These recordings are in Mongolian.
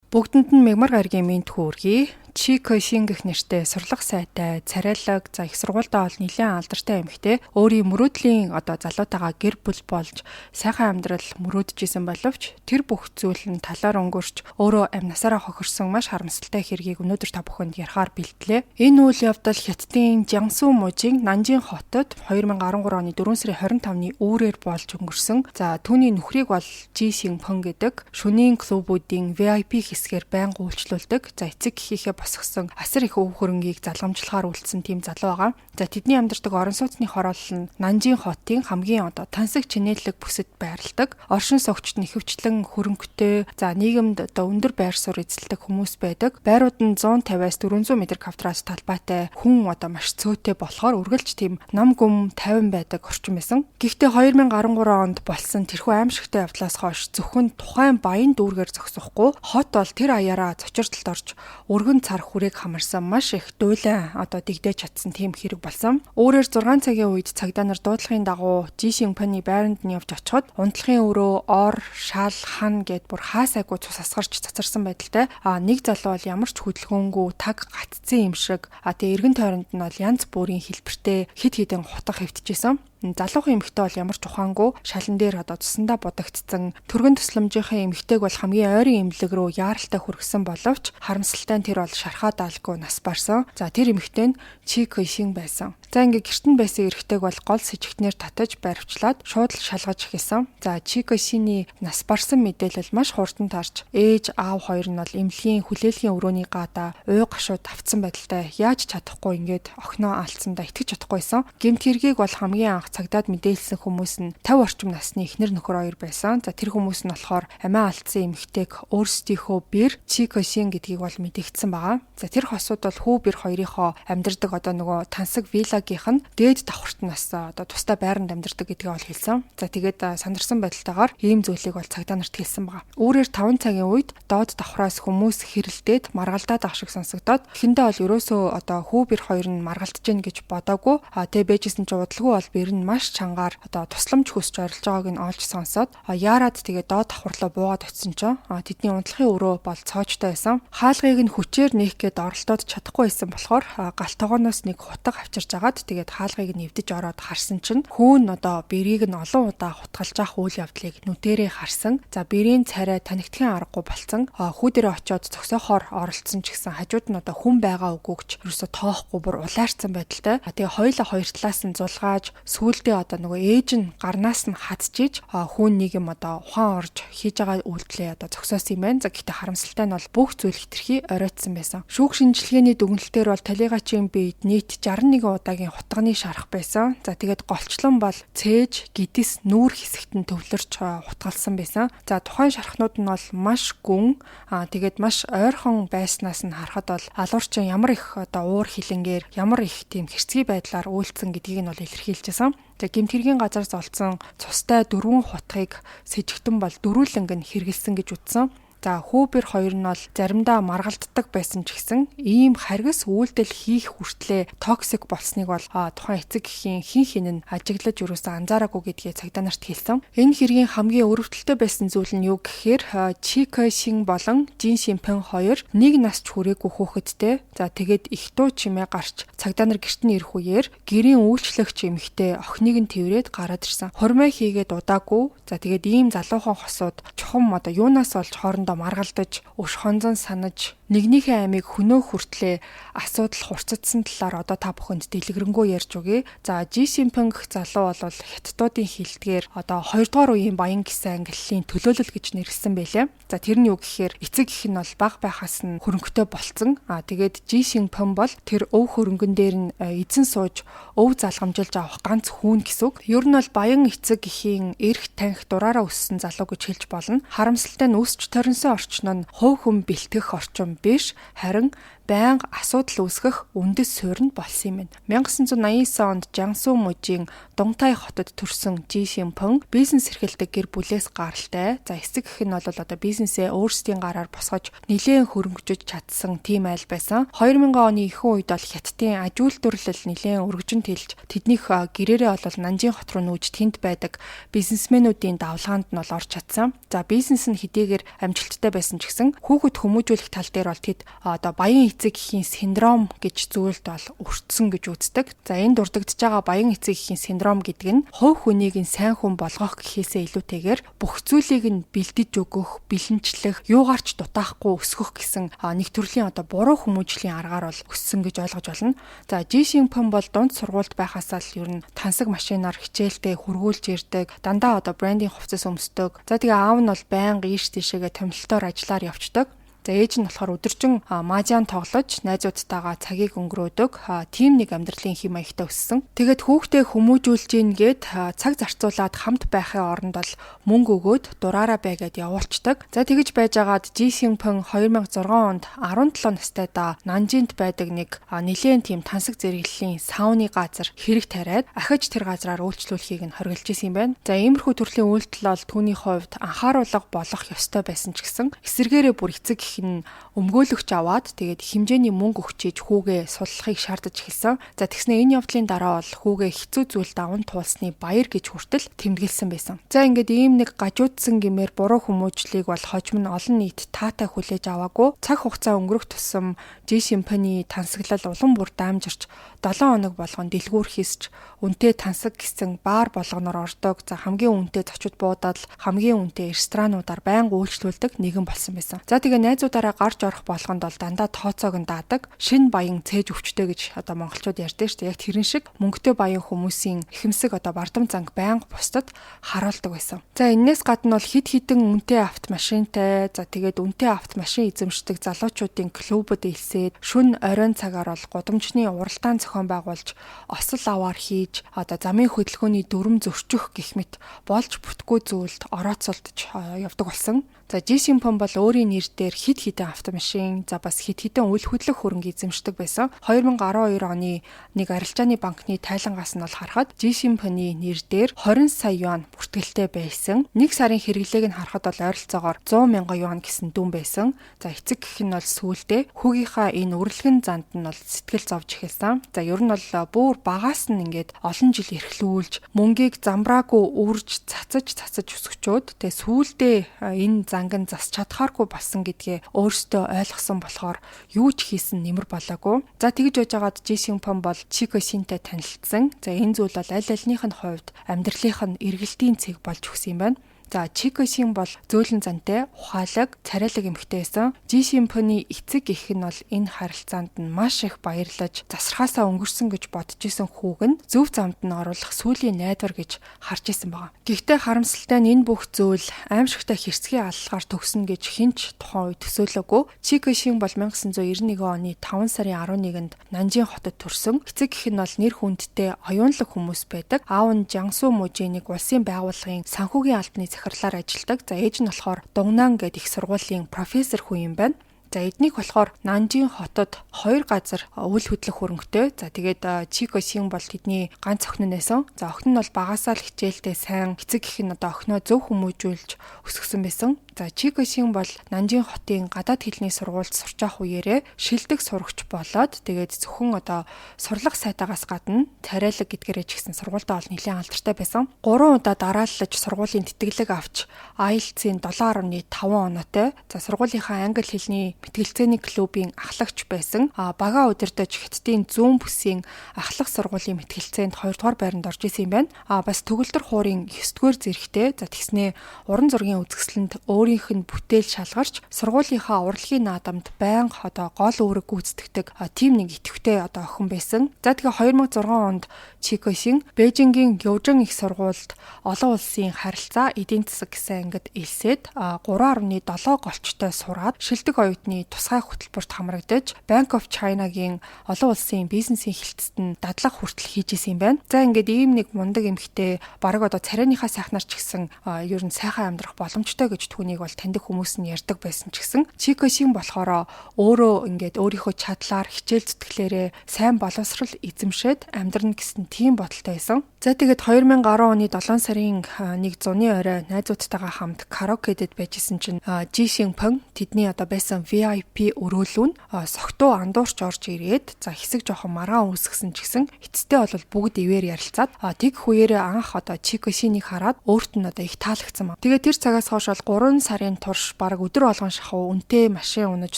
Бүгдэнд нь мягмар гарагийн мэнд хүргэе. Чи Кэшин гэх нэртэй сурлага сайтай, царайлаг, за их сургуульдаа бол нэлээд алдартай эмэгтэй. Өөрийн мөрөөдлийн одоо залуутайгаа гэр бүл болж сайхан амьдрал мөрөөдөж исэн боловч тэр бүх зүйл нь талаар өнгөрч өөрөө амнасаараа хохирсон маш харамсалтай хэргийг өнөөдөр та бүхэнд ярихаар бэлтлээ. Энэ үйл явдал Хятадын Жансу мужийн Нанжин хотод 2013 оны 4 сарын 25-ны үүрээр болж өнгөрсөн. За түүний нөхрийг бол Жи Шинпэн гэдэг шөнийн клубүүдийн VIP хэсгээр байнга үйлчлүүлдэг. За эцэг эхийнхээ босгосон асар их өв хөрөнгийг залгамжлахаар үлдсэн тийм залуу байгаа. За тэдний амьдардаг орон сууцны хороолол нь Нанжин хотын хамгийн одоо тансаг чинээлэг бүсэд байрладаг. Оршин суугчид нь ихэвчлэн хөрөнгөтэй, за нийгэмд одоо өндөр байр суурь эзэлдэг хүмүүс байдаг. Байрууд нь 150-аас 400 м квадрат талбайтай, хүн одоо маш цөөтэй болохоор үргэлж тийм ном гүм 50 байдаг орчин байсан. Гэхдээ 2013 онд болсон тэрхүү аимшигтай явдлаас хойш зөвхөн тухайн баян дүүргээр зогсохгүй хот бол тэр аяараа цочирдолд орж өргөн цар хүрээг хамарсан маш их дуйлан одоо дэгдэж чадсан тийм хэрэг болсон. Өөрөөр 6 цагийн үед цагдаа нар дуудлагын дагуу Жи Шинпэний байранд нь явж очиход унтлахын өрөө ор, шал, хан гэд бүр хаасайгүй цус асгарч цацарсан байдалтай. А нэг залуу бол ямар ч хөдөлгөөнгүй таг гатцсан юм шиг. А тэгээ эргэн тойронд нь бол янз бүрийн хэлбэртэй хид хідэн хутга хэвтэжсэн. Залуухан эмэгтэй бол ямар ч ухаангүй шалан дээр одоо цусандаа будагдсан. Түргэн тусламжийнхаа эмэгтэйг бол хамгийн ойрын эмнэлэг рүү яаралтай хүргэсэн боловч харамсалтай нь тэр бол шархаа даалгүй нас барсан. За тэр эмэгтэй нь Чи Кэшин байсан. За ингээ гэрт нь байсан эрэгтэйг бол гол сэжигтнэр татаж баривчлаад шууд л шалгаж эхэлсэн. За Чи Кэшиний нас барсан мэдээлэл маш хурдан тарж ээж аав хоёр нь бол эмнэлгийн хүлээлгийн өрөөний гадаа уй гашууд автсан байдалтай яаж чадахгүй ингээд охиноо алдсандаа итгэж чадахгүйсэн. Гэмт хэргийг бол хамгийн анх цагдаад мэдээлсэн хүмүүс нь 50 орчим насны эхнэр нөхөр хоёр байсан. За тэр хүмүүс нь болохоор амиа алдсан эмэгтэйг өөрсдийнхөө бэр Чи Кэшин гэдгийг бол мэдэгдсэн байгаа. За тэр хосууд бол хүү бэр хоёрынхоо амьдардаг одоо нөгөө тансаг виллагийнх нь дээд давхарт нь бас одоо тусдаа байранд амьдардаг гэдгийг бол хэлсэн. За тэгээд сандарсан байдалтайгаар ийм зүйлийг бол цагдаа нарт хэлсэн байгаа. Үүрээр 5 цагийн үед доод давхраас хүмүүс хэрэлдээд маргалдаад ах шиг сонсогдоод эхэндээ бол ерөөсөө одоо хүү бэр хоёр нь маргалдаж гин гэж бодоогүй. А тэгээ бэжсэн чи удалгүй бол бэр нь маш чангаар одоо тусламж хүсч орилж байгааг нь олж сонсоод яарад тэгээ доод давхарлаа буугаад очисон чинь тэдний унтлахын өрөө бол цоочтой байсан. Хаалгыг нь хүчээр нээх гээд оролдоод чадахгүй байсан болохоор гал тогооноос нэг хутга авчирж агаад тэгээд хаалгыг нь эвдэж ороод харсан чинь хүүн одоо бэрийг нь олон удаа хутгалж авах үйл явдлыг нүдэрээ харсан. За бэрийн царай танигдахын аргагүй болцсон. Хүү дээрээ очиод зогсоохоор оролцсон ч гэсэн хажууд нь одоо хүн байгаа үгүйгч ерөөсө тоохгүй бүр улаарцсан байдалтай. Тэгээ хоёулаа хоёр талаас нь зулгааж сүүлдээ одоо нөгөө ээж нь гарнаас нь хатжиж хүүн нэг юм одоо ухаан орж хийж байгаа үйлдэлээ одоо зогсоосон юм байна. За гэхдээ харамсалтай нь бол бүх зүйл хитрхи оройтсан байсан. Шүүх шинжилгээний дүгнэлтээр бол талигачийн биед нийт 61 удаагийн хутганы шарах байсан. За тэгээд голчлон бол цээж, гэдэс, нүүр хэсэгт нь төвлөрч хутгалсан байсан. За тухайн шархнууд нь бол маш гүн, тэгээд маш ойрхон байснаас нь харахад бол алуурчин ямар их одоо уур хилэнгээр ямар их тийм хэрцгий байдлаар үйлцэн гэдгийг нь бол илэрхийлжсэн. За гэмт хэргийн газар золцсон цустай дөрвөн хутгийг сэжигтэн бол дөрүйлэнг нь хэрэгэлсэн гэж үздсэн. За хүүбэр хоёр нь бол заримдаа маргалддаг байсан ч гэсэн ийм харгас үйлдэл хийх хүртлээ toxic болсныг бол тухайн эцэг эхийн хин хин нь ажиглаж юусаа анзаараагүй гэдгээ цагдаа нарт хэлсэн. Энэ хэргийн хамгийн өрөвдөлтөй байсан зүйл нь юу гэхээр Чи Кэшин болон Жин Шимпэн хоёр нэг насч хүрээгүй хүүхэдтэй. За тэгээд их дуу чимээ гарч цагдаа нар гэрт нь ирэх үеэр гэрийн үйлчлэгч эмэгтэй охиныг нь тэрврээд гараад ирсэн. Хурмаа хийгээд удаагүй. За тэгээд ийм залуухан хосууд чухам одоо юунаас олж хоорондоо маргалдаж, өш хонзон санаж, нэгнийхээ амийг хөнөөх хүртлээ асуудал хурцдсан талаар одоо та бүхэнд дэлгэрэнгүй ярьж өгье. За Жи Симпэн гэх залуу бол хятадуудын хилдгээр одоо 2 дугаар үеийн баян гэсэн ангиллын төлөөлөл гэж нэрлсэн байлээ. За тэр нь юу гэхээр эцэг эх нь бол баг байхаас нь хөрөнгөтэй болцсон. А тэгээд Жи Симпэн бол тэр өв хөрөнгөн дээр нь эзэн сууж өв залгамжилж авах ганц хүүн гэсэн үг. Ер нь бол баян эцэг эхийн эрх танх дураараа өссөн залуу гэж хэлж болно. Харамсалтай нь өсч торинсон орчин нь хувь хүн бэлтгэх орчин биш, харин байнга асуудал үүсгэх үндэс суурь нь болсон юм байна. 1989 онд Жансу мужийн Дунтай хотод төрсэн Жи Шинпэн бизнес эрхэлдэг гэр бүлээс гаралтай. За эцэг эх нь бол одоо бизнесээ өөрсдийн гараар босгож нэлээн хөрөнгөжөж чадсан тийм айл байсан. 2000 оны ихэнх үед бол Хятадын аж үйлдвэрлэл нэлээн өргөжин тэлж тэднийх гэрээрээ бол Нанжин хот руу нүүж тэнд байдаг бизнесмэнүүдийн давлгаанд нь бол орж чадсан. За бизнес нь хэдийгээр амжилттай байсан ч гэсэн хүүхэд хүмүүжүүлэх тал дээр бол тэд одоо баян эцэг эхийн синдром гэж зүйлд бол өртсөн гэж үздэг. За энэ дурддагдж байгаа баян эцэг эхийн синдром гэдэг нь хувь хүнийг нь сайн хүн болгох гэхээсээ илүүтэйгээр бүх зүйлийг нь бэлдэж өгөх, бэлэнчлэх, юугаарч дутаахгүй өсгөх гэсэн нэг төрлийн одоо буруу хүмүүжлийн аргаар бол өссөн гэж ойлгож байна. За Жи Шинпэн бол дунд сургуульд байхасаа л ер нь тансаг машинаар хичээлдээ хөргүүлж ирдэг. Дандаа одоо брендинг хувцас өмсдөг. За тэгээ аав нь бол байнга ийш тийшээгээ томилолтоор ажиллаар явцдаг. За ээж нь болохоор өдөржин маажан тоглож найзуудтайгаа цагийг өнгөрөөдөг. Тийм нэг амьдралын хэм маягтай өссөн. Тэгээд хүүхдээ хүмүүжүүлж ийн гээд цаг зарцуулаад хамт байхын оронд бол мөнгө өгөөд дураараа байгаад явуулцдаг. За тэгэж байжгаад Жи Шинпэн 2006 онд 17 настайдаа Нанжинд байдаг нэг нэлээн тийм тансаг зэрэглэлийн сауны газар хэрэг тариад ахиж тэр газраар үйлчлүүлэхийг нь хориглож исэн юм байна. За иймэрхүү төрлийн үйлдэл бол түүний хувьд анхааруулга болох ёстой байсан ч гэсэн эсэргээрээ бүр эцэг эх нь өмгөөлөгч аваад тэгээд хэмжээний мөнгө өгчээж хүүгээ суллахыг шаардаж эхэлсэн. За тэгснэ энэ явдлын дараа бол хүүгээ хэцүү зүйл даван туулсны баяр гэж хүртэл тэмдэглэсэн байсан. За ингээд ийм нэг гажуудсан гэмээр буруу хүмүүжлийг бол хожим нь олон нийт таатай хүлээж аваагүй. Цаг хугацаа өнгөрөх тусам Жи Шинпэний тансаглал улам бүр даамжирч 7 хоног болгон дэлгүүр хийсч үнэтэй тансаг гэсэн баар болгоноор ордог. За хамгийн үнэтэй зочид буудал, хамгийн үнэтэй ресторануудаар байнга үйлчлүүлдэг нэгэн болсон байсан. За тэгээ найзуудаараа гарч орох болгонд бол дандаа тооцоог нь даадаг. Шин баян цээж өвчтэй гэж одоо монголчууд ярьдаг шүү дээ. Яг тэрэн шиг мөнгөтэй баян хүмүүсийн ихэмсэг одоо бардам занг байнга бусдад харуулдаг байсан. За энээс гадна бол хид хідэн үнэтэй автомашинтай, за тэгээд үнэтэй автомашин эзэмшдэг залуучуудын клубуд элсээд шүн оройн цагаар бол гудамжны уралдаан зохион байгуулж осол аваар хийж одоо замын хөдөлгөөний дүрм зөрчих гэх мэт болж бүтггүй зүйлд орооцолдож явдаг болсон. За Жи Шинпэн бол өөрийн нэр дээр хид хідэн автомашин, за бас хид хідэн үйл хөдлөх хөрөнгө эзэмшдэг байсан. 2012 оны нэг арилжааны банкны тайлангаас нь бол харахад Жи Шинпэний нэр дээр 20 сая юан бүртгэлтэй байсан. Нэг сарын хэрэглээг нь харахад бол ойролцоогоор 100 мянган юан гэсэн дүн байсан. За эцэг гэх нь бол сүүлдээ хүүгийнхаа энэ үрлэгэн занд нь бол сэтгэл зовж эхэлсэн. За ер нь бол бүр багаас нь ингээд олон жил эрхлүүлж мөнгийг замбраагүй үрж цацаж өсгчөөд тэгээ сүүлдээ энэ занг нь засч чадхааргүй болсон гэдгээ өөрсдөө ойлгосон болохоор юу ч хийсэн нэмэр болоогүй. За тэгж байжгаад Жи Шинпэн бол Чико Шинтэй танилцсан. За энэ зүйл бол аль альных нь хувьд амьдралынх нь эргэлтийн цэг болж өгсөн юм байна. За Чико Шин бол зөөлөн зантай, ухаалаг, царайлаг эмэгтэй байсан. Жи Шинпэний эцэг эх нь бол энэ харилцаанд нь маш их баярлаж засархаасаа өнгөрсөн гэж бодож исэн хүүг нь зөв замд нь оруулах сүүлийн найдвар гэж харж исэн байгаа. Гэхдээ харамсалтай нь энэ бүх зүйл аимшигтай хэрцгий аллахаар төгснө гэж хэн ч тухайн үед төсөөлөөгүй. Чико Шин бол 1991 оны 5 сарын 11-нд Нанжин хотод төрсөн. Эцэг эх нь бол нэр хүндтэй оюунлаг хүмүүс байдаг. Аав нь Жансу мужийн нэг улсын байгууллагын санхүүгийн албаны захирлаар ажилладаг. За ээж нь болохоор Дунгнан гэдэг их сургуулийн профессор хүн юм байна. За эднийг болохоор Нанжин хотод хоёр газар үйл хөдлөх хөрөнгөтэй. За тэгээд Чико Шин бол тэдний ганц охин нь байсан. За охин нь бол багасаа л хичээлдээ сайн, эцэг эх нь одоо охиноо зөв хүмүүжүүлж өсгсөн байсан. За Чико Шин бол Нанжин хотын гадаад хэлний сургуульд сурч явах үеэрээ шилдэг сурагч болоод тэгээд зөвхөн одоо сурлага сайтаагаас гадна царайлаг гэдгээрээ ч гэсэн сургуультай бол нэлээд алдартай байсан. 3 удаа дарааллаж сургуулийн тэтгэлэг авч IELTS-ийн 7.5 оноотой. За сургуулийнхаа англи хэлний мэтгэлцээний клубын ахлагч байсан. Багаа удирдах Хятадын зүүн бүсийн ахлах сургуулийн мэтгэлцээнд 2 дугаар байранд орж исэн юм байна. Бас төгөлдөр хуурын 9 дугаар зэрэгтэй. За тэгснээ уран зургийн үзэсгэлэнд өөрийнх нь бүтээл шалгарч сургуулийнхаа урлагийн наадамд байнга одоо гол үүрэг гүйцэтгэдэг тийм нэг идэвхтэй одоо охин байсан. За тэгээ 2006 онд Чико Шин Бээжингийн Ёвжин их сургуульд олон улсын харилцаа эдийн засаг гэсэн ангид элсээд 3.7 голчтой сураад шилдэг оюутны тусгай хөтөлбөрт хамрагдаж Bank of China-гийн олон улсын бизнесийн хэлтсэд нь дадлага хүртэл хийж исэн юм байна. За ингээд ийм нэг мундаг эмэгтэй бараг одоо царайныхаа сайхнаар ч гэсэн ер нь сайхан амьдрах боломжтой гэж түүнийг байсныг бол таньдаг хүмүүс нь ярьдаг байсан ч гэсэн Чикошин болохоор өөрөө ингээд өөрийнхөө чадлаар хичээл зүтгэлээрээ сайн боловсрал эзэмшээд амьдрна гэсэн тийм бодолтой байсан. За тэгээд 2010 оны 7 сарын нэг зуны орой найзуудтайгаа хамт караокедэд байжсэн чинь Жи Шинпэн тэдний одоо байсан VIP өрөөлүү нь согтуу андуурч орж ирээд за хэсэг жоохон маргаан үүсгэсэн ч гэсэн эцэстээ бол бүгд ивээр ярилцаад тэг хүээрээ анх одоо Чикошинийг хараад өөрт нь одоо их таалагдсан ба. Тэгээд тэр цагаас хойш бол 3 сарын турш бараг өдөр болгон шахуу үнэтэй машин унаж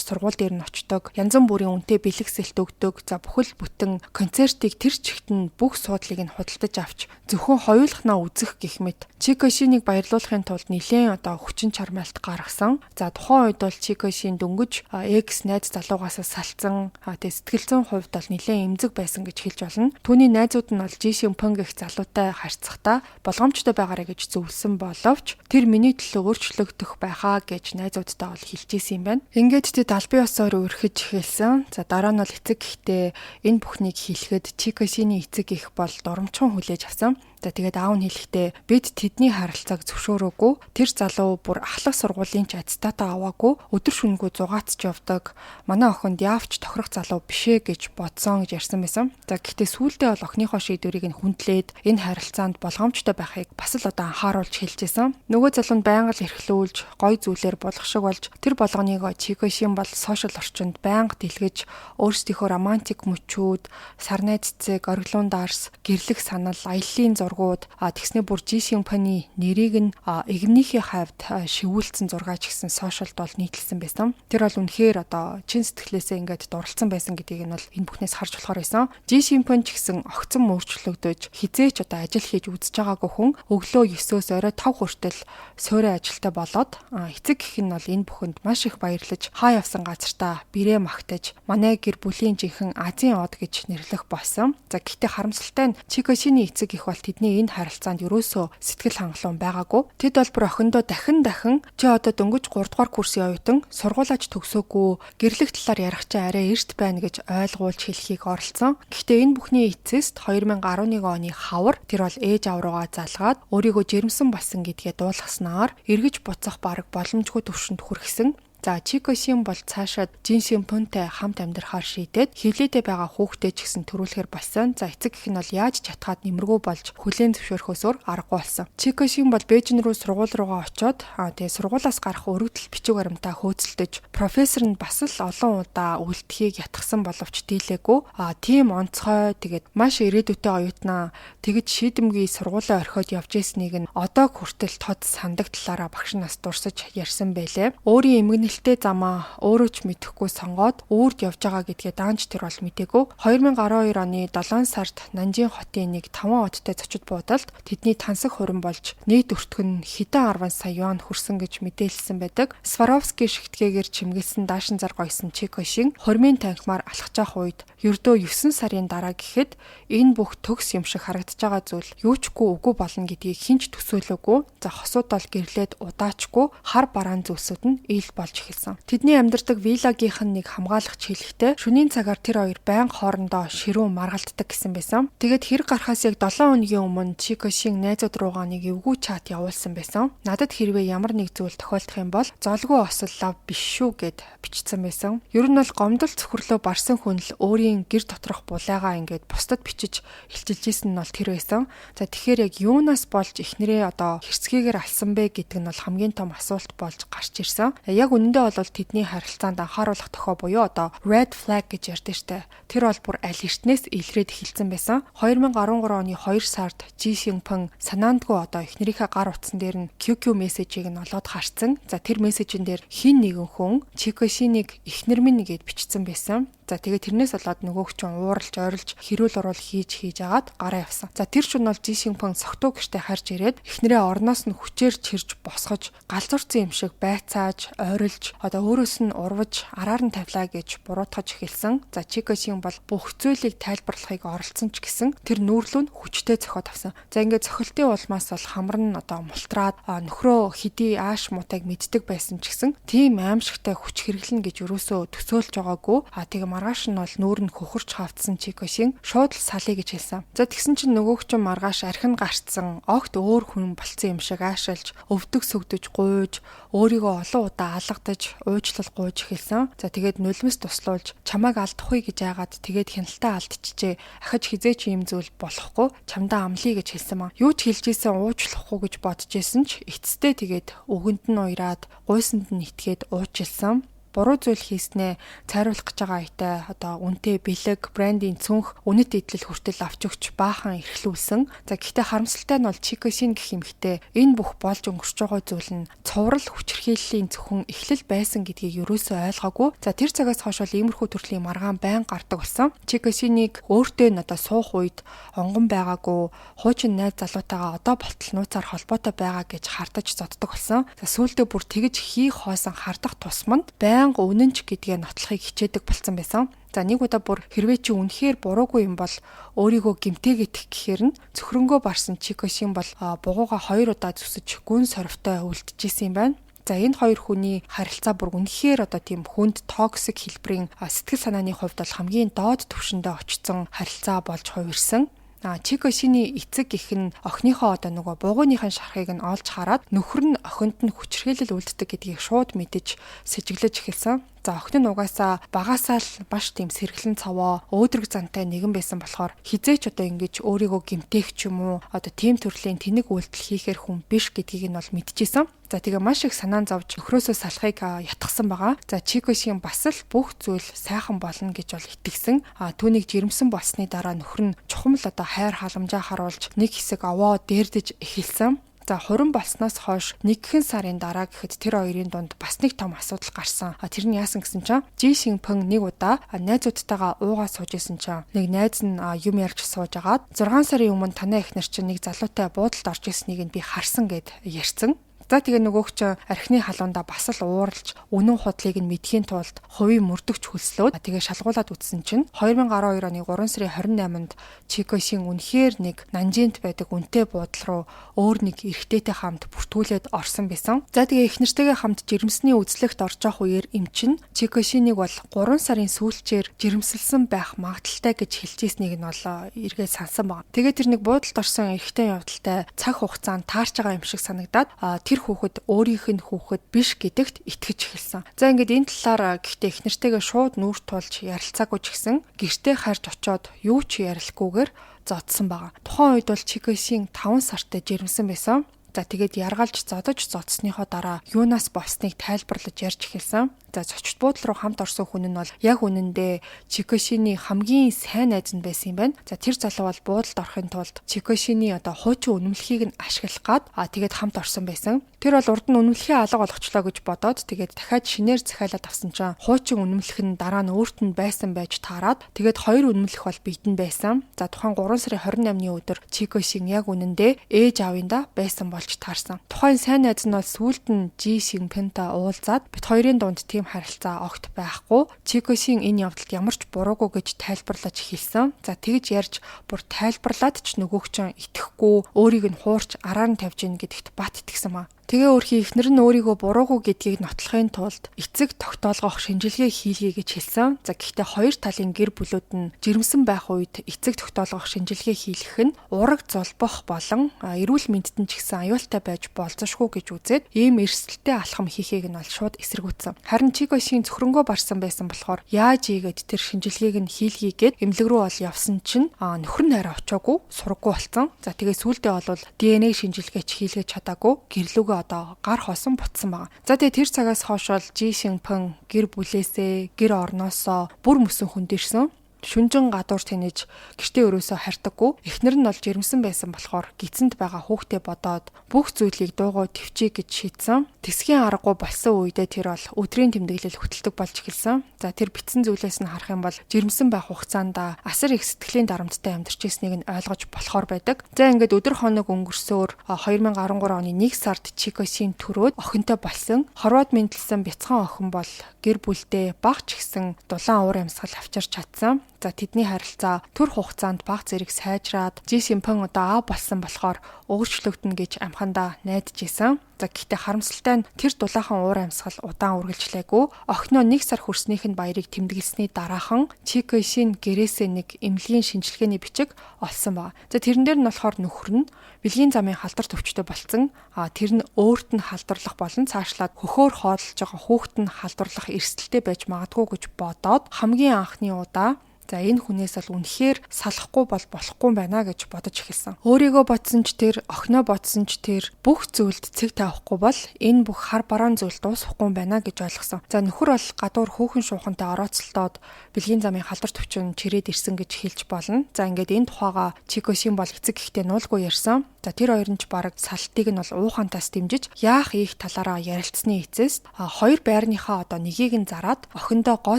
сургууль дээр нь очдог. Янз бүрийн үнэтэй бэлэгсэлт өгдөг. За бүхэл бүтэн концертыг тэр чигт нь бүх суудлыг нь худалдаж авч зөвхөн хоёулахнаа үзэх гэх мэт Чикошинийг баярлуулахын тулд нэлээд одоо хүчин чармайлт гаргасан. За тухайн үед бол Чикошин дөнгөж экс найз залуугаас салцсан. Тэгээ сэтгэл зүйн хувьд бол нэлээд эмзэг байсан гэж хэлж болно. Түүний найзууд нь бол Жи Шинпэн гэх залуутай харьцахдаа болгоомжтой байгаарэ гэж зөвлөсөн боловч тэр миний төлөө өөрчлөгдөх байхаа гэж найзуудтай бол хэлж исэн юм байна. Ингээд тэд албан ёсоор өрхөж эхэлсэн. За дараа нь бол эцэг гэхдээ энэ бүхнийг хэлэхэд Чикошины эцэг их бол дурамчхан хүлээж авсан. За тэгээд аав нь хэлэхдээ бид тэдний харилцааг зөвшөөрөөгүй. Тэр залуу бүр ахлах сургуулийн ч аттестатаа аваагүй. Өдөр шөнөгүй зугаацж явдаг. Манай охинд яавч тохирох залуу биш ээ гэж бодсон гэж ярьсан байсан. За гэхдээ сүүлдээ бол охиныхоо шийдвэрийг нь хүндлээд энэ харилцаанд болгоомжтой байхыг бас л одоо анхааруулж хэлж исэн. Нөгөө залуу нь байнга л эрхлүүлж, гой зүйлээр булах шиг болж тэр болгоныг Чикошин бол сошиал орчинд байнга дэлгэж өөрсдийнхөө романтик мөчүүд, сарнай цэцэг, ориглон дарс, гэрлэх санал, аяллаа зургууд тэгснээ бүр Жи Шинпаны нэрийг нь эгмнийхээ хавьд шивүүлсэн зургаач гэсэн сошиалд бол нийтлсэн байсан. Тэр бол үнэхээр одоо чин сэтгэлээсээ ингээд дурлцсан байсан гэдгийг нь бол энэ бүхнээс харж болохоор байсан. Жи Шинпан ч гэсэн огцон мөрчлөгдөж хизээч одоо ажил хийж үзэж байгаагүй хүн өглөө 9-өөс орой 5 хүртэл суурь ажилтаа болоод эцэг гэх нь бол энэ бүхэнд маш их баярлаж хаа явсан газартаа бирээ магтаж манай гэр бүлийн жинхэнэ Азийн од гэж нэрлэх болсон. За гэхдээ харамсалтай нь Чикошины эцэг их бол тэдний энэ харилцаанд ерөөсөө сэтгэл хангалуун байгаагүй. Тэд бол бүр охиндоо дахин дахин чи одоо дөнгөж 3 дугаар курсын оюутан сургуулаач төгсөөгүй гэрлэх талаар ярих чи арай эрт байна гэж ойлгуулж хэлхийг оролцсон. Гэхдээ энэ бүхний эцэст 2011 оны хавар тэр бол ээж аав руугаа залгаад өөрийгөө жирэмсэн болсон гэдгээ дуулгаснаар эргэж буцах бараг боломжгүй төвшөнд хүргэсэн. За Чикошин бол цаашаад Жин Шинпэнтэй хамт амьдрахаар шийдээд хөвлөдөө байгаа хүүхдээ ч гэсэн төрүүлэхээр болсон. За эцэг гэх нь бол яаж чатгаад нэмэргүй болж хүлээн зөвшөөрөхөөс өөр аргагүй болсон. Чикошин бол Бээжин рүү сургууль руугаа очоод тэгээ сургуулиас гарах өргөдөл бичиг баримтаа хөөцөлдөж профессор нь бас л олон удаа үлдэхийг ятгсан боловч дийлээгүй. Тийм онцгой тэгээд маш ирээдүйтэй оюутнаа тэгж шийдэмгий сургуулаа орхиод явж ийснийг нь одоо хүртэл тод сандаг талаараа багш нас дурсаж ярьсан байлээ. Өөрийн эмгэнэл Гэлтэй замаа өөрөө ч мэдэхгүй сонгоод үүрд явж байгаа гэдгээ даанч тэр бол мдээгүй. 2012 оны 7 сард Нанжин хотын нэг 5 одтой зочид буудалд тэдний тансаг хурим болж нийт өртгөн нь хэдэн 10 сая юан хүрсэн гэж мэдээлсэн байдаг. Сваровский шигтгээгээр чимгэлсэн даашин зар гойсон Чикошин хормын танхимаар алхаж явах үед ердөө 9 сарын дараа гэхэд энэ бүх төгс юм шиг харагдаж байгаа зүйл юу чгүй үгүй болно гэдгийг хинч төсөөлөөгүй. За хосууд бол гэрлээд удаачгүй хар бараан зүйлсүүд нь ил болж эхэлсэн. Тэдний амьдардаг виллагийнх нь нэг хамгаалагч хэлэхдээ шөнийн цагаар тэр хоёр байнга хоорондоо ширүүн маргалддаг гэсэн байсан. Тэгээд хэрэг гарахаас яг 7 хоногийн өмнө Чикошин найзууд руугаа нэг эвгүй чат явуулсан байсан. Надад хэрвээ ямар нэг зүйл тохиолдох юм бол золгүй осол лав биш шүү гэд бичсэн байсан. Ер нь бол гомдол цөхрлөө барсан хүн л өөрийн гэр доторх булайгаа ингээд бусдад бичиж илчилж исэн нь бол тэр байсан. За тэгэхээр яг юунаас болж эхнэрээ одоо хэрцгийгээр алсан бэ гэдэг нь бол хамгийн том асуулт болж гарч ирсэн. Яг үнэндээ бол тэдний харилцаанд анхааруулах тохио буюу одоо red flag гэж ярьдаг штэ. Тэр бол бүр аль эртнээс илрээд эхэлсэн байсан. 2013 оны 2 сард Жи Шинпэн санаандгүй одоо эхнэрийнхээ гар утсан дээр нь QQ мессежийг нь олоод харцсан. За тэр мессежин дээр хин нэгэн хүн Чикошиныг эхнэр минь гэд бичсэн байсан. За тэгээ тэрнээс болоод нөгөөх чинь ууралж ойрлж хэрүүл уруул хийж агаад гараа явсан. За тэр шөнө бол Жи Шинпэн согтуу гэртээ харж ирээд эхнэрээ орноос нь хүчээр чирж босгож галзуурсан юм шиг байцааж ойрлж одоо өөрөөс нь урвж араар нь тавилаа гэж буруутгаж эхэлсэн. За Чикошин бол бүх зүйлийг тайлбарлахыг оролцсон ч гэсэн тэр нүүрлүү нь хүчтэй зохиод авсан. За ингээд цохилтын улмаас бол хамар нь одоо мултраад нөхрөө хэдий ааш муутайг мэддэг байсан ч гэсэн тийм аимшигтай хүч хэрэглэнэ гэж юусоо төсөөлж байгаагүй. А тэгээ Маргааш нь бол нүүр нь хөхөрч хавцсан Чикошин шууд л салъя гэж хэлсэн. За тэгсэн чинь нөгөөх чинь маргааш архин гарцсан, огт өөр хүн болцсон юм шиг аашилж, өвдөг сөгдөж гуйж, өөрийгөө олон удаа алгадаж, уучлал гуйж эхэлсэн. За тэгээд нулимс туслуулж чамайг алдахгүй гэж яагаад тэгээд хяналтаа алдчихжээ. Ахиж хизээч ийм зүйл болохгүй, чамдаа амлая гэж хэлсэн маа. Юу ч хэлж исэн уучлахгүй гэж бодож исэн ч эцэстээ тэгээд үгэнд нь уяраад, гуйсанд нь итгээд уучлсан. Буруу зүйл хийснээ цайруулах гэж байгаа аятай одоо үнэтэй бэлэг, брендийн цүнх, үнэт эдлэл хүртэл авч өгч баахан эрхлүүлсэн. За гэхдээ харамсалтай нь бол Чикосин гэх эмэгтэй энэ бүх болж өнгөрч байгаа зүйл нь цуврал хүчирхийллийн зөвхөн эхлэл байсан гэдгийг ерөөсөө ойлгоогүй. За тэр цагаас хойш бол иймэрхүү төрлийн маргаан байн гардаг болсон. Чикосинийг өөртөө нь одоо суух үед онгон байгаагүй, хуучин найз залуутайгаа одоо болтол нууцаар холбоотой байгаа гэж хардаж зоддог болсон. За сүүлдээ бүр тэгж хийх хоосон хардах тусманд байнга үнэнч гэдгээ нотлохыг хичээдэг болсон байсан. За нэг удаа бүр хэрвээ чи үнэхээр буруугүй юм бол өөрийгөө гэмтээгээд гэхээр нь цөхрөнгөө барсан Чикошин бол бугууга 2 удаа зүсэж гүн сорвтой үлдчихсэн юм байна. За энэ хоёр хүний харилцаа бүр үнэхээр одоо тийм хүнд токсик хэлбэрийн сэтгэл санааны хувьд бол хамгийн доод түвшиндээ очсон харилцаа болж хувирсан. Чикошины эцэг гэх нь охиныхоо одоо нөгөө бугууныхын шархыг нь олж хараад нөхөр нь охинд нь хүчирхийлэл үлддэг гэдгийг шууд мэдэж сэжиглэж эхэлсэн. За охин нь угаасаа багасаа л маш тийм сэргэлэн цаваа өөдрөг зантай нэгэн байсан болохоор хизээч одоо ингэж өөрийгөө гэмтээх ч юм уу одоо тийм төрлийн тэнэг үйлдэл хийхээр хүн биш гэдгийг нь бол мэдчихсэн. За тэгээ маш их санаан зовж нөхрөөсөө салахыг ятгсан байгаа. За Чикошин бас л бүх зүйл сайхан болно гэж бол итгэсэн. Түүнийг жирэмсэн болсны дараа нөхөр нь чухам л одоо хайр халамжаа харуулж нэг хэсэг овоо дээрдэж эхэлсэн. За хурим болсноос хойш нэгхэн сарын дараа гэхэд тэр хоёрын дунд бас нэг том асуудал гарсан. Тэр нь яасан гэсэн чинь Жи Шинпэн нэг удаа найзуудтайгаа уугаа сууж исэн чинь нэг найз нь юм ярьж сууж агаад 6 сарын өмнө танай эхнэр чинь нэг залуутай буудалд орж ирснийг нь би харсан гэд ярьсан. За тэгээ нөгөөх чинь архины халуунда бас л ууралж үнэн худлыг нь мэдхийн тулд хувийн мөрдөгч хөлслөөд тэгээ шалгуулад үзсэн чинь 2012 оны 3 сарын 28-нд Чикошин үнэхээр нэг Нанжинт байдаг үнэтэй буудлал руу өөр нэг эрэгтэйтэй хамт бүртгүүлээд орсон байсан. За тэгээ их нэртэйгээ хамт жирэмсний үзлэгт орж явах үеэр эмчин Чикошиныг бол 3 сарын сүүлчээр жирэмсэлсэн байх магадлалтай гэж хэлж ирснийг нь бол эргээд сансан байна. Тэгээ тэр нэг буудалд орсон эрэгтэй явдалтай цаг хугацаанд таарч байгаа юм шиг санагдаад тэр хүүхэд өөрийнх нь хүүхэд биш гэдэгт итгэж эхэлсэн. За ингээд энэ талаар гэхдээ их нэртэйгээ шууд нүүр тулж ярилцаагүй ч гэсэн гэртээ харж очоод юу ч ярилахгүйгээр зодсон байгаа. Тухайн үед бол Чикошин 5 сартай жирэмсэн байсан. За тэгээд яргалж зодож зодсныхоо дараа юунаас болсныг тайлбарлаж ярьж эхэлсэн. За зочд буудлын руу хамт орсон хүн нь бол яг үнэндээ Чикошины хамгийн сайн найз нь байсан юм байна. За тэр залуу бол буудалд орохын тулд Чикошины одоо хуучин үнэмлэхийг нь ашиглах гад тэгээд хамт орсон байсан. Тэр бол урд нь үнэмлэхээ алга болгочлоо гэж бодоод тэгээд дахиад шинээр захиалаад авсан чинь хуучин үнэмлэх нь дараа нь өөрт нь байсан байж таарад тэгээд хоёр үнэмлэх бол бидэнд байсан. За тухайн 3 сарын 28-ны өдөр Чикошин яг үнэндээ ээж аавында байсан болж таарсан. Тухайн сайн найз нь бол сүүлд нь Жи Шинпентай уулзаад бит хоёрын дунд тийм харилцаа огт байхгүй. Чикошин энэ явдалд ямар ч буруугүй гэж тайлбарлаж хэлсэн. За тэгж ярьж бүр тайлбарлаад ч нөгөөх чинь итгэхгүй өөрийг нь хуурч араар нь тавьж ийн гэдэгт бат итгэсэн маа. Тэгээ өөрхийн эхнэр нь өөрийгөө буруугүй гэдгийг нотлохын тулд эцэг тогтоолгох шинжилгээ хийлгэе гэж хэлсэн. За гэхдээ хоёр талын гэр бүлүүд нь жирэмсэн байх үед эцэг тогтоолгох шинжилгээ хийлгэх нь ураг золбох болон эрүүл мэндэд нь ч гэсэн аюултай байж болзошгүй гэж үзээд ийм эрсдэлтэй алхам хийхийг нь бол шууд эсэргүүцсэн. Харин Чикошин цөхрөнгөө барсан байсан болохоор яаж ийгээд тэр шинжилгээг нь хийлгэе гэд эмнэлэг рүү бол явсан чинь нөхөр нь арай очоогүй, сураггүй болсон. За тэгээ сүүлдээ бол ДНХ шинжилгээч хийлгэж чадаагүй гэрлүүгээ одоо гар хоосон бутсан байгаа. За тэгээ тэр цагаас хойш бол Жи Шинпэн гэр бүлээсээ, гэр орноосоо бүр мөсөн хөндөрсөн. Шүнжин гадуур тэнэж гэртээ өрөөсөө харьдаггүй. Эхнэр нь бол жирэмсэн байсан болохоор гидсэнд байгаа хүүхдээ бодоод бүх зүйлийг дуугүй төвчий гэж шийдсэн. Тэсгийн аргагүй болсон үедээ тэр бол өдрийн тэмдэглэл хөтэлдэг болж эхэлсэн. За тэр бичсэн зүйлээс нь харах юм бол жирэмсэн байх хугацаанд асар их сэтгэлийн дарамттай амьдарч ирснийг нь ойлгож болохоор байдаг. За ингээд өдөр хоног өнгөрсөөр 2013 оны 1 сард Чикошин төрөөд охинтой болсон. Хорвоод мэндэлсэн бяцхан охин бол гэр бүлдээ баг ч гэсэн дулаан уур амьсгал авчирч чадсан. За тэдний харилцаа төр хугацаанд баг зэрэг сайжраад Жи Синпэн одоо аав болсон болохоор өөрчлөгдөнө гэж амхандаа найдаж исэн. За гэхдээ харамсалтай нь тэр дулаахан уур амьсгал удаан үргэлжлээгүй. Охиноо 1 сар хүрснийх нь баярыг тэмдэглэсний дараахан Чикошин гэрээсээ нэг эмнэлгийн шинжилгээний бичиг олсон ба. За тэрэн дээр нь болохоор нөхөр нь бэлгийн замын халдвар төвчтэй болцсон. А тэр нь өөрт нь халдварлах болон цаашлаад хөхөөр хооллож байгаа хүүхэд нь халдварлах эрсдэлтэй байж магадгүй гэж бодоод хамгийн анхны удаа за энэ хүнээс бол үнэхээр салахгүй бол болохгүй юм байна гэж бодож эхэлсэн. Өөрийгөө бодсон ч тэр, охиноо бодсон ч тэр бүх зүйлд цэг тавихгүй бол энэ бүх хар бараан зүйл дуусахгүй юм байна гэж ойлгосон. За нөхөр бол гадуур хөөхөн шуухантай орооцолдоод бэлгийн замын халдвар төвчин чирээд ирсэн гэж хэлж болно. За ингээд энэ тухайга Чикошин бол эцэг ихтэй нуулгүй ярьсан. За тэр хоёр нь ч бараг салтыг нь бол уухантаас дэмжиж яах ийх талаараа ярилцсны эцэст хоёр байрныхаа одоо нэгийг нь зараад охиндоо гоо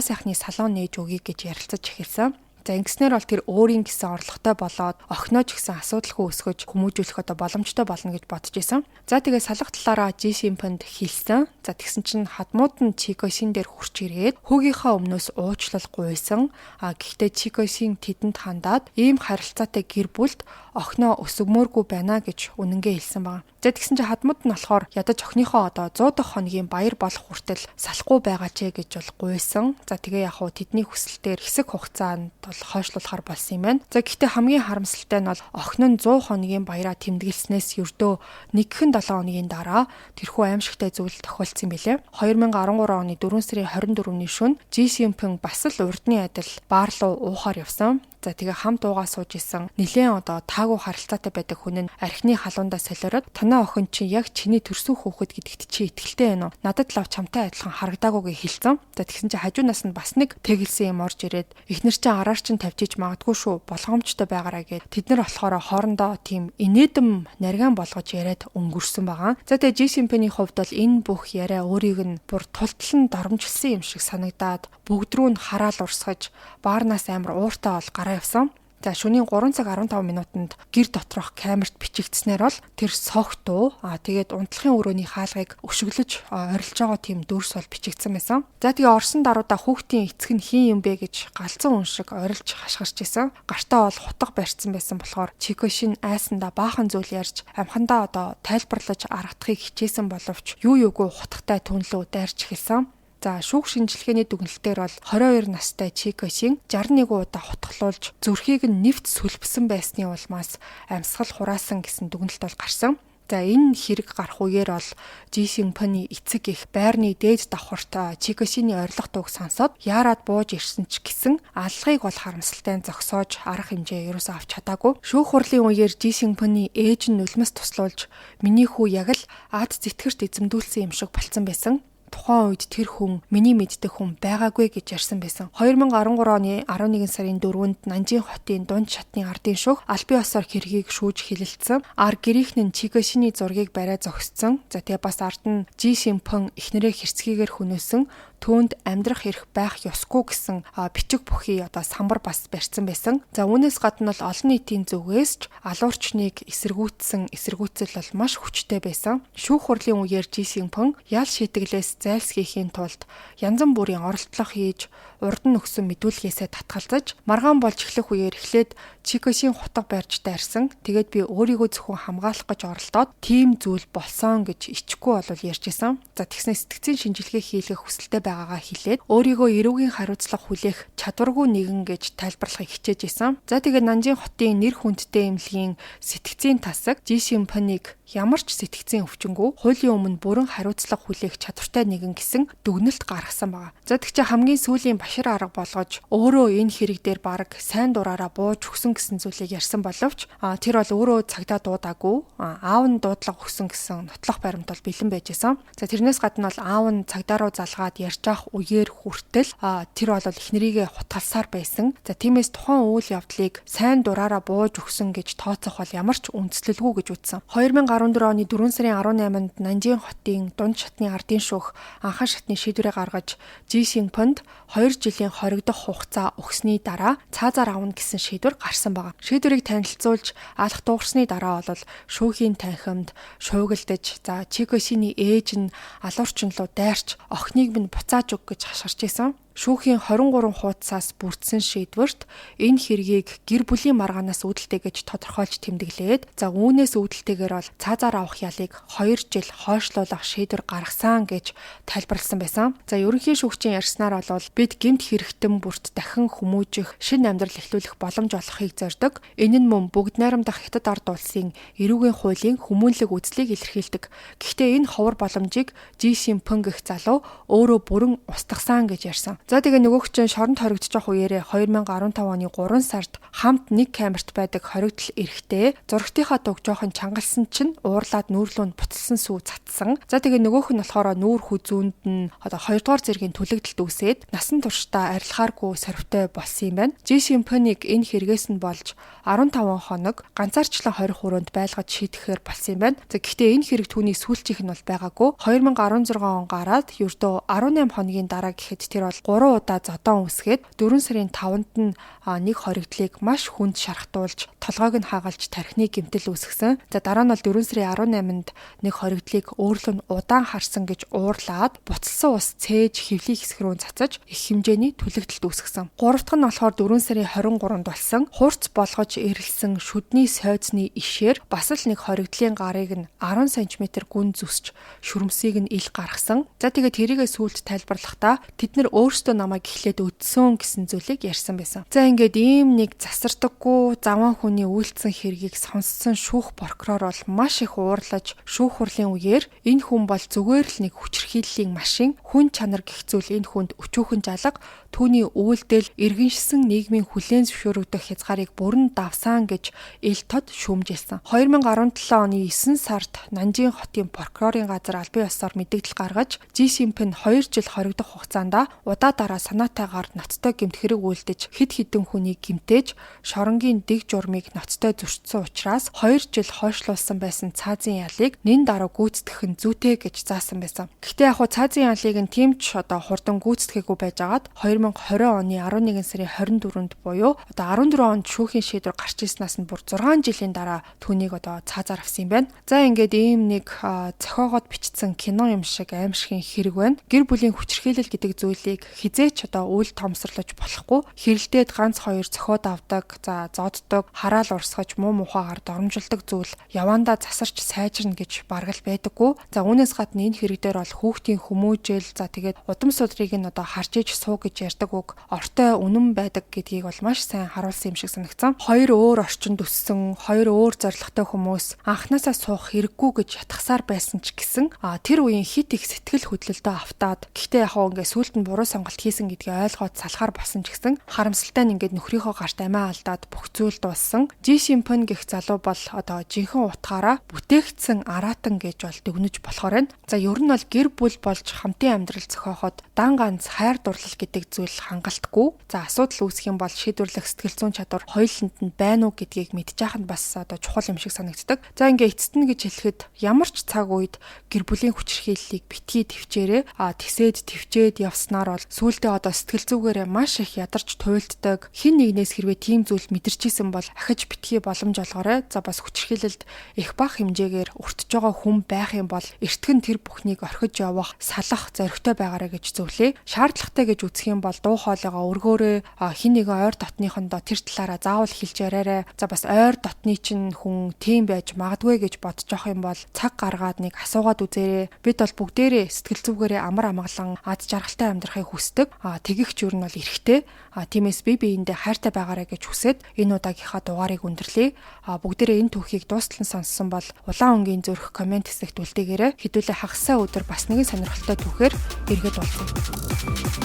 сайхны салон нээж өгье гэж ярилцаж эхэлсэн. За ингэснээр бол тэр өөрийн гэсэн орлоготой болоод охиноо ч гэсэн асуудалгүй өсгөж хүмүүжүүлэх одоо боломжтой болно гэж бодож исэн. За тэгээ салах талаараа Жи Синпэнд хэлсэн. За тэгсэн чинь хадмууд нь Чикошин дээр хурч ирээд хүүгийнхаа өмнөөс уучлал гуйсан. А гэхдээ Чикошин тэдэнд хандаад ийм харилцаатай гэр бүлд охиноо өсгөмөөргүй байна гэж үнэнгээ хэлсэн байна. За тэгсэн чинь хадмууд нь болохоор ядаж охиныхоо одоо 100 дахь хоногийн баяр болох хүртэл салахгүй байгаа ч гэж бол гуйсан. За тэгээ яг хуу тэдний хүсэлтээр хэсэг хугацаанд бол хойшлуулахар болсон юм байна. За гэхдээ хамгийн харамсалтай нь бол охин нь 100 хоногийн баяраа тэмдэглэснээс ердөө 1-7 хоногийн дараа тэрхүү аимшигтай зүйл тохиолдсон юм билээ. 2013 оны 4 сарын 24-ний шөнө Жи Синпэн бас л урдны адил баар руу уухаар явсан. За тэгээ хамт уугаа сууж исэн нилээн одоо таагүй харилцаатай байдаг хүн нь архины халуундаа солиороод танаа охин чинь яг чиний төрсөн хүүхэд гэдэгт чи итгэлтэй байна уу? Надад лав чамтай адилхан харагдаагүй гэж хэлсэн. За тэгсэн чинь хажуунаас нь бас нэг тэгэлсэн юм орж ирээд эхнэр чинь араар чинь тавьж иж магадгүй шүү. Болгоомжтой байгаараа гэд тэд нар болохоор хоорондоо тийм инээдэм наргаан болгож яриад өнгөрсөн байгаа. За тэгээ Жи Синпэний хувьд бол энэ бүх яриа өөрийг нь бүр тултал нь доромжилсан юм шиг санагдаад бүгд рүү нь хараал урсгаж баарнаас амар ууртай бол гараа явсан. За шөнийн 3 цаг 15 минутанд гэр доторх камерт бичигдснээр бол тэр согтуу тэгээд унтлахын өрөөний хаалгыг өшөглөж орилж байгаа тийм дүрс бол бичигдсэн байсан. За тэгээ орсон даруйда хүүхдийн эцэг нь хин юм бэ гэж галзуу хүн шиг орилж хашгирч исэн. Гартаа бол хутга барьцсан байсан болохоор Чикошин айсандаа баахан зүйл ярьж амхандаа одоо тайлбарлаж аргатахыг хичээсэн боловч юу юугүй хутгатай түнлүү дайрч эхэлсэн. За шүүх шинжилгээний дүгнэлтээр бол 22 настай Чикошин 61 удаа хутгалуулж зүрхийг нь нэвт сүлбсэн байсны улмаас амьсгал хураасан гэсэн дүгнэлт бол гарсан. За энэ хэрэг гарах үеэр бол Жи Синпэний эцэг их байрны дээд давхарт Чикошины орилох дууг сонсоод яарад бууж ирсэн ч гэсэн аллагыг бол харамсалтай нь зогсоож арга хэмжээ ерөөсөө авч чадаагүй. Шүүх хурлын үеэр Жи Синпэний ээж нь нулимс туслуулж миний хүү яг л ад зэтгэрт эзэмдүүлсэн юм шиг болцсон байсан. Тухайн үед тэр хүн миний мэддэг хүн байгаагүй гэж ярьсан байсан. 2013 оны 11 сарын 4-нд Нанжин хотын дунд шатны ардын шүүх албан ёсоор хэргийг шүүж хилэлцсэн. Ар гэрийнхэн нь Чикошины зургийг бариа зогссон. За тэгээ бас ард нь Жи Синпэн эхнэрээ хэрцгийгээр хөнөөсөн түүнд амьдрах эрх байх ёсгүй гэсэн бичиг бүхий одоо самбар бас барьсан байсан. За үүнээс гадна бол олон нийтийн зүгээс ч алуурчныг эсэргүүцсэн эсэргүүцэл бол маш хүчтэй байсан. Шүүх хурлын үеэр Жи Синпэн ял шийтгэлээс зайлсхийхийн тулд янз бүрийн оролдлого хийж урд нь өгсөн мэдүүлгээсээ татгалзаж маргаан болж эхлэх үеэр эхлээд Чикошийн хутга барьж дайрсан. Тэгээд би өөрийгөө зөвхөн хамгаалах гэж оролдоод тийм зүйл болсон гэж ичгүй бол ярьж исэн. За тэгснэ сэтгцийн шинжилгээ хийлгэх хүсэлтэй байгаагаа хэлээд өөрийгөө эрүүгийн хариуцлага хүлээх чадваргүй нэгэн гэж тайлбарлахыг хичээж исэн. За тэгээд Нанжин хотын нэр хүндтэй эмнэлгийн сэтгцийн тасаг Жи Синпэнийг ямар ч сэтгцийн өвчнгүй хуулийн өмнө бүрэн хариуцлага хүлээх чадвартай нэгэн гэсэн дүгнэлт гаргасан байгаа. За тэгчээ хамгийн сүүлийн башир арга болгож өөрөө энэ хэрэг дээр бараг сайн дураараа бууж өгсөн гэсэн зүйлийг ярьсан боловч тэр бол өөрөө цагдаа дуудаагүй, аав нь дуудлага өгсөн гэсэн нотлох баримт бол бэлэн байж исэн. За тэрнээс гадна бол аав нь цагдаа руу залгаад ярьж авах үеэр хүртэл тэр бол эхнэрийгээ хутгалсаар байсан. За тиймээс тухайн үйл явдлыг сайн дураараа бууж өгсөн гэж тооцох бол ямар ч үндслэлгүй гэж үзсэн. 2014 оны 4 сарын 18-нд Нанжин хотын дунд шатны ардын шүүх анхан шатны шийдвэрээ гаргаж Жи Синпэнд 2 жилийн хоригдох хугацаа өгсөний дараа цаазаар авна гэсэн шийдвэр гарсан байгаа. Шийдвэрийг танилцуулж алах дуугарсны дараа бол шүүхийн танхимд шуугилдаж за Чикошины ээж нь алуурчин руу дайрч охиныг минь буцааж өг гэж хашгирч исэн. Шүүхийн 23 хуудасаас бүрдсэн шийдвэрт энэ хэргийг гэр бүлийн маргаанаас үүдэлтэй гэж тодорхойлж тэмдэглээд, за үүнээс үүдэлтэйгээр бол цаазаар авах ялыг 2 жил хойшлуулах шийдвэр гаргасан гэж тайлбарласан байсан. За ерөнхий шүүгчийн ярьснаар бол бид гэмт хэрэгтэн бүрт дахин хүмүүжих, шинэ амьдрал эхлүүлэх боломж олгохыг зорьдог. Энэ нь мөн бүгд найрамдах Хятад ард улсын эрүүгийн хуулийн хүмүүнлэг үзлийг илэрхийлдэг. Гэхдээ энэ ховор боломжийг Жи Синпэн гэх залуу өөрөө бүрэн устгасан гэж ярьсан. За тэгээ нөгөөх чинь шоронд хоригдож үеэрээ 2015 оны 3 сард хамт нэг камерт байдаг хоригдол эрэхтэй зурагтынхаа дуг жоохон чангалсан чинь уурлаад нүүрлөө нь буцалсан сүү цатсан. За тэгээ нөгөөх нь болохоор нүүр хүзүүнд нь одоо 2 дугаар зэргийн түлэгдэлд үүсээд насан туршдаа арилахааргүй сорвтой болсон юм байна. Жи Синпэнийг энэ хэрэгээс нь болж 15 хоног ганцаарчлан хорих өрөөнд байлгаж шийдэхээр болсон юм байна. За гэхдээ энэ хэрэг түүний сүүлчийнх нь бол байгаагүй. 2016 он гараад ердөө 18 хоногийн дараа гэхэд тэр бол 3 удаа зодон үсгээд 4 сарын 5-нд нь нэг хоригдлыг маш хүнд шархтуулж толгойг нь хагалж тархины гэмтэл үүсгэсэн. За дараа нь бол 4 сарын 18-нд нэг хоригдлыг өөрлөө нь удаан харсан гэж уурлаад буцалсан ус цээж хөвлийн хэсэг рүү цацаж их хэмжээний түлэгдэлт үүсгэсэн. Гурав дахь нь болохоор 4 сарын 23-нд болсон хурц болгож эрэлсэн шүдний сойцны ишээр бас л нэг хоригдлын гарыг нь 10 см гүн зүсч шүрмсийг нь ил гаргасан. За тэгээд тэрийгээ сүүлд тайлбарлахдаа тэд нар өөрсдөө намайг эхлээд өдсөн гэсэн зүйлийг ярьсан байсан. За ингээд ийм нэг засардаггүй заван хүний үйлдсэн хэргийг сонссон шүүх прокурор бол маш их уурлаж шүүх хурлын үеэр энэ хүн бол зүгээр л нэг хүчирхийллийн машин, хүн чанар гэх зүйл энэ хүнд өчүүхэн жалга, түүний үйлдэл иргэншсэн нийгмийн хүлээн зөвшөөрөгдөх хязгаарыг бүрэн давсан гэж ил тод шүүмжилсэн. 2017 оны 9 сард Нанжин хотын прокурорын газар албан ёсоор мэдэгдэл гаргаж Жи Синпэн 2 жил хоригдох хугацаанд удаа дараа санаатайгаар ноцтой гэмт хэрэг үйлдэж хэд хэдэн хүнийг гэмтээж шоронгийн дэг журмыг ноцтой зөрчсөн учраас 2 жил хойшлуулсан байсан цаазын ялыг нэн дараа гүйцэтгэх нь зүйтэй гэж заасан байсан. Гэхдээ яг хуу цаазын ялыг нь тийм ч одоо хурдан гүйцэтгээгүй байжгаад 2020 оны 11 сарын 24-нд буюу одоо 14 онд шүүхийн шийдвэр гарч ирснээс нь бүр 6 жилийн дараа түүнийг одоо цаазаар авсан юм байна. За ингээд ийм нэг зохиогоод бичсэн кино юм шиг аимшигын хэрэг байна. Гэр бүлийн хүчирхийлэл гэдэг зүйлийг хизээч одоо үйл томсорлож болохгүй. Хэрэлдээд ганц хоёр зохиод авдаг, за зоддог, хараал урсгаж муу мухаагаар доромжилдог зүйл явандаа засарч сайжирна гэж бараг л байдаггүй. За үүнээс гадна энэ хэрэг дээр бол хүүхдийн хүмүүжил, за тэгээд удам судрыг нь одоо харж иж суу гэж ярьдаг үг ортой үнэн байдаг гэдгийг бол маш сайн харуулсан юм шиг санагдсан. Хоёр өөр орчинд өссөн, хоёр өөр зорилготой хүмүүс анханасаа суух хэрэггүй гэж ятгахсаар байсан ч гэсэн тэр үеийн хит их сэтгэл хөдлөлтөө автаад гэхдээ яг хоо ингээд сүүлд нь буруу сонголт хийсэн гэдгийг ойлгоод салахаар болсон ч гэсэн харамсалтай нь ингээд нөхрийнхөө гарт амиа алдаад бүх зүйл дууссан. Жи Синпэн гэх залуу бол одоо жинхэнэ утгаараа бүтээгдсэн араатан гэж бол дүгнэж болохоор байна. За ер нь бол гэр бүл болж хамтын амьдрал зохиоход дан ганц хайр дурлал гэдэг зүйл хангалтгүй. За асуудал үүсэх юм бол шийдвэрлэх сэтгэл зүйн чадвар хоёуланд нь байна уу гэдгийг мэдчих нь бас одоо чухал юм шиг санагддаг. За ингээ эцэст нь гэж хэлэхэд ямар ч цаг үед гэр бүлийн хүчирхийллийг битгий төвчээрээ тэсээд төвчээд явснаар бол сүүлдээ одоо сэтгэл зүгээрээ маш их ядарч туйлддаг. Хин нэгнээс хэрвээ тийм зүйл мэдэрчээсэн бол ахиж битгий боломж олгоорой. За бас хүчирхийлэлд их бага хэмжээгээр өртөж байгаа хүн байх юм бол эртгэн тэр бүхнийг орхиж явах, салах зоригтой байгаарэ гэж зөвлөе. Шаардлагатай гэж үзэх юм бол дуу хоолойгоо өргөөрэй. Хин нэгэн ойр дотныхондоо тэр талаараа заавал хэлж яриарай. За бас ойр дотны чинь хүн тийм байж магадгүй гэж бодож явах юм бол цаг гаргаад нэг асуугаад үзээрэй. Бид бол бүгдээрээ сэтгэл зүгээрээ амар амгалан аз жаргалтай амьдрахыг хүсдэг. Тэгэх ч юу нь бол эрхтэй. Тиймээс бие биендээ хайртай байгаарай гэж хүсээд энэ удаагийнхаа дугаарыг өндөрлөе. Бүгдээрээ энэ түүхийг дуустал нь сонссон бол улаан өнгийн зүрх коммент хэсэгт үлдээгээрэй. Хэдүүлээ хагасаа өдөр бас нэгэн сонирхолтой түүхээр эргээд уулзъя.